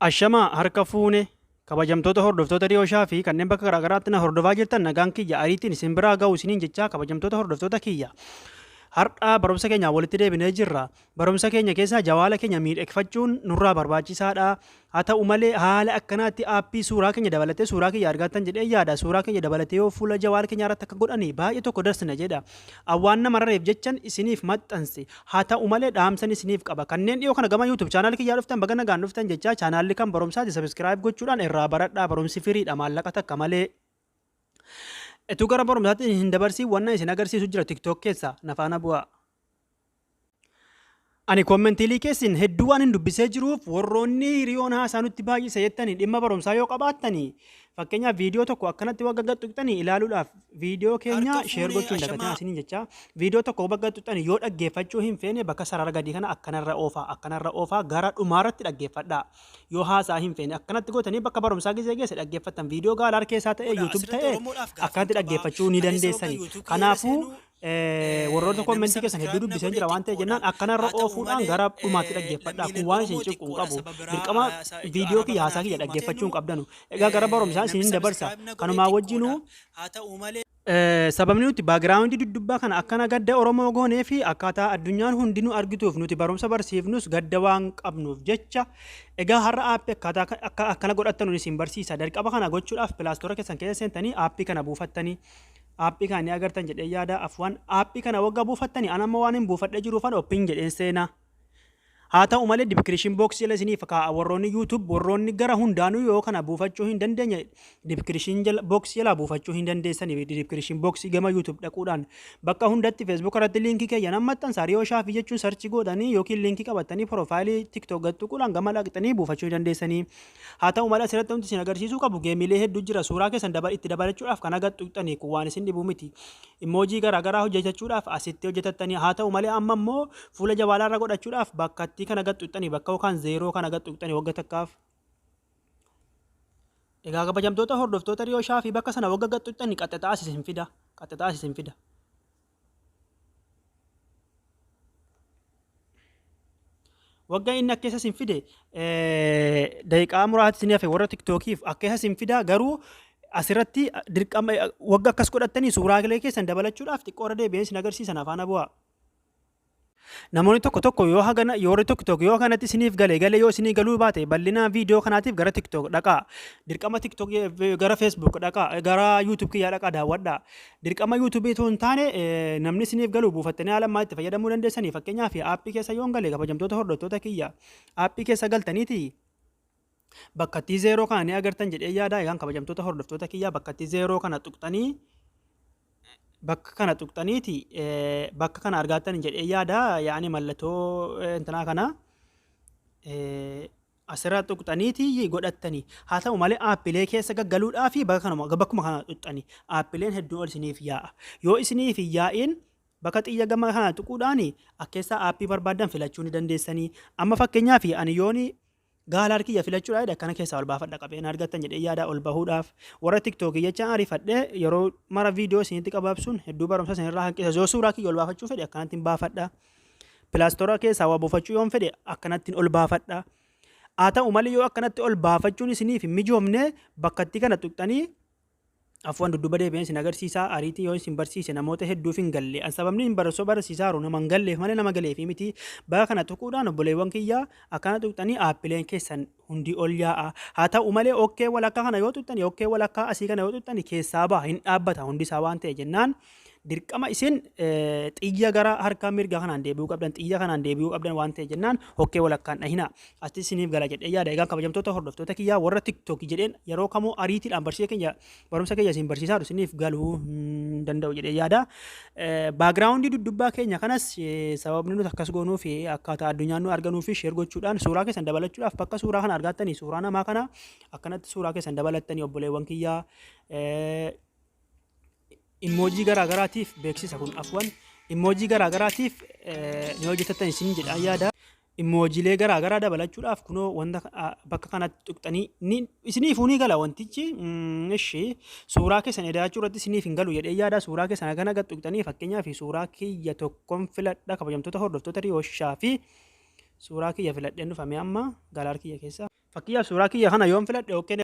Ashamaa harka fuune kabajamtoota hordoftoota Riyooshaa fi kanneen bakka garaagaraatti na hordofaa jirtan, nagaan kiyya ariitiin isin biraa ga'u isiniin jechaa, kabajamtoota hordoftoota kiyya, har'a barumsa keenya walitti deebinee jirra. Barumsa keenya keessaa jawaala keenya miidhagfachuun nurraa barbaachisaadha. Haa ta'u malee, haala akkanaatti aappii suuraa keenya dabalatee, suuraa kiyya argattan jedhee yaada, suuraa keenya dabalatee yoo fuula jawaala keenya irratti akka godhani baay'ee tokko darsina jedha. Awwaan nama rareef jechan isiniif maxxanse. Haa ta'u malee, dhaamsan isiniif qaba. Kanneen dhiyoo kana gama YouTube channel kiyyaa dhuftan, baga nagaan dhuftan jechaa, chaanaalli kan barumsaati, subscribe gochuudhaan irraa baradhaa, barumsi firiidha, maallaqa takka malee. Etuu gara barumsaatti hin dabarsiin wanna isin agarsiisu jira TikTok keessa, na faana bu'aa. Ani kommentiilii keessin hedduu waan hin dubbisee jiruuf, warroonni hiriyoon haasaa nutti baay'ise jettanii dhimma barumsaa yoo qabaattanii, fakkeenyaaf viidiyoo tokko akkanatti wagga gad tuqxanii ilaaluudhaaf viidiyoo keenya Harka share fuunee, gochuun dagatinaa ashamaa. isiniin jecha, viidiyoo tokko wagga gad tuqxanii yoo dhaggeeffachuu hin feene, bakka sarara gadii kana akkanarra oofaa, akkanarra oofaa, gara dhumaarratti dhaggeeffadhaa. Yoo haasaa hin feene akkanatti gootanii bakka barumsaa gisee geesse dhaggeeffattan, viidiyoo gaalaar keessaa ta'e, Godha YouTube asirratti ta'e, Oromoodhaaf gaaffiin akkanatti qabaa. dhaggeeffachuu ni Kaleessa waggaa dandeessani. YouTube kiyya irra Kanaafuu seenuu warroota namni kommentii keessan hedduu subscribe na dubbiseen godhe jira waan ta'e xiqqoodha. jennaan, akkanarra Haa ta'u oofuudhaan malee gara dhumaatti dhaggeeffadhaa. Kun lammiileen waan isin Oromoo cinqu hin xiqqoodha. qabu. Saba biraa Dirqama viidiyoo araba kiyya, haasaa kanaa fi kiyya uummata dhaggeeffachuu hin seenuu qabdanu. Egaa gara barumsaa namni isinin dabarsa. subscribe na godhe Kanumaa xiqqoodha. wajjinuu Haa ta'u malee sababni nuti background duddubbaa kana akkana gadda Oromoo goonee fi akkaataa addunyaan hundinuu argituuf, nuti barumsa barsiifnus gadda waan qabnuuf jecha. Egaa har'a aappii akkaataa akka akkana godhattanu isin barsiisa. Dirqama kana gochuudhaaf Play Store keessan keessa seentanii aappii kana buufattanii, aappii kana ni agartan jedhee yaada. Afwan, aappii kana wagga buufattanii, an amma waan hin buufadhee jiruufan open jedheen seenaa. Haa ta'u malee, description box jala isiniif kaa'a. Warroonni YouTube, warroonni gara hundaanuu yoo kana buufachuu hin dandeenye, description jala box jalaa buufachuu hin dandeessani. Description box gama YouTube dhaquudhaan, bakka hundatti Facebook irratti liinkii keeyyan maxxansa. Riyoo Shaafii jechuun search godhanii yookiin liinkii qabatanii profile TikTok gad tuquudhaan gama dhaqxanii buufachuu hin dandeessanii. Haa ta'u malee, asirratti wanti isin agarsiisuu qabu, geemiilee hedduu jira. Suuraa keessan itti dabalachuudhaaf kana gad tuqxanii, kun waan isin dhibu miti. Emoji garaagaraa hojjechuudhaaf asitti hojjetattanii. Haa ta'u malee, amma immoo fuula jawaalaarra godhachuudhaaf bakkattii kana gad tuqxanii, bakka yookaan zeeroo kana gad tuqxanii wagga takkaaf. Egaa kabajamtoota hordoftoota Riyoo Shaafii, bakka sana wagga gad tuqxanii qaxxaxaa as isin fida. Qaxxaxaa as isin fida. Wagga inni akka isa isin fide, daqiiqaa muraasa isin hafe, warra TikTokiif akka isa isin fida. Garuu asirratti dirqama wagga akkas godhattanii suuraalee keessan dabalachuudhaaf xiqqoo irra deebi'een isin agarsiisan, afaan bu'aa. Namoonni tokko tokko yoo hagana, yoo warri TikTok yoo kanatti isiniif gale gale, yoo isinii galuu baate, bal'ina viidiyoo kanaatiif gara TikTok dhaqaa. Dirqama TikTok, gara Facebook dhaqaa, gara YouTube kiyyaa dhaqaa daawwadhaa. Dirqama YouTube otoo hin taane, namni isiniif galu buufattanii haala ammaa itti fayyadamuu dandeessanii. Fakkeenyaaf aappii keessa yoon gale, kabajamtoota hordoftoota kiyya, aappii keessa galtaniiti bakkattii zeeroo kana ni agartan jedhee yaada. Egaan kabajamtoota hordoftoota kiyyaa, bakkattii zeeroo kana tuqxanii, bakka kana tuqxaniiti bakka kana argattan jedhee yaada. Yaani mallattoo intanaa kana asirra tuqxaniiti godhattanii. Haa ta'u malee, aappilee keessa gaggaluudhaa fi bakka kanuma, bakkuma kana tuqxanii aappileen hedduun ol isiniif yaa'a. Yoo isiniif hin yaa'iin, bakka xiyya gama kana tuquudhaan akkeessaa aappii barbaaddan filachuu ni dandeessanii. Amma fakkeenyaaf ani yooni gallery kiyya filachuudha jedhe, akkana keessaa ol baafadha, qabeen argattan jedhee yaada. Ol bahuudhaaf warra TikTokii jecha ariifadhee yeroo mara viidiyoo isinitti qabaabsuun hedduu barumsa isinirraa hanqisa. Yoo suuraa kiyya ol baafachuu fedhe, akkanattiin baafadha. Play Store keessaa waa buufachuu yoon fedhe, akkanattiin ol baafadha. Haa ta'u malee, yoo akkanatti ol baafachuun isiniif hin mijoomne, bakkatti kana tuqxanii, afwan, dudduuba deebi'een isin agarsiisaa. Ariitii yoo isin barsiise namoota hedduuf hin galle. An sababni hin barasoo barsiisaaru nama hin galleef malee nama galeefi miti. Bakka kana tuquudhaan, obboleewwan kiyya, akkana tuqxanii aappileen keessan hundi ol yaa'a. Haa ta'u malee, okkee walakkaa kana yoo tuqxanii, okkee walakkaa asii kana yoo tuqxanii, keessaa baha, hin dhaabbata hundi isaa. Waan ta'e jennaan, dirqama isin xiyya gara harka mirga kanaan deebi'uu qabdan, xiyya kanaan deebi'uu qabdan. Waan ta'e jennaan, hokkee walakkaan dhahina, asti isiniif gala jedhee yaada. Egaa kabajamtoota hordoftoota kiyyaa, warra TikTok jedheen yeroo kamuu ariitiidhaan barsiisa keenya, barumsa keenya isin barsiisaa isiniif galuu hin danda'u jedhee yaada. Background duddubbaa keenya kanas sababni nuti akkas goonuu fi akkaataa addunyaan nu arganuu fi share gochuudhaan suuraa keessan dabalachuudhaaf bakka suuraa kana argattanii, suuraa namaa kana akkanatti suuraa keessan dabalattanii, obboleewwan kiyyaa. Emoji garaa garaatiif beeksisa kun, afwan, emoji garaa garaatiif ni hojjetattan isin jedhaan yaada. Imoojiilee garaa garaa dabalachuudhaaf kunoo wanta bakka kanatti tuqxanii ni isiniifuu ni gala wantichi. Ishi suuraa keessan edaachuu irratti isiniif hin galu jedhee yaada. Suuraa keessan hagana gad tuqxanii, fakkeenyaaf suuraa kiyya tokkon filadha, kabajamtoota hordoftoota Riyooshaa, fi suuraa kiyya filadheen dhufame amma gallery kiyya keessa. Fakkiyyaaf, suuraa kiyya kana yoon filadhe, okay.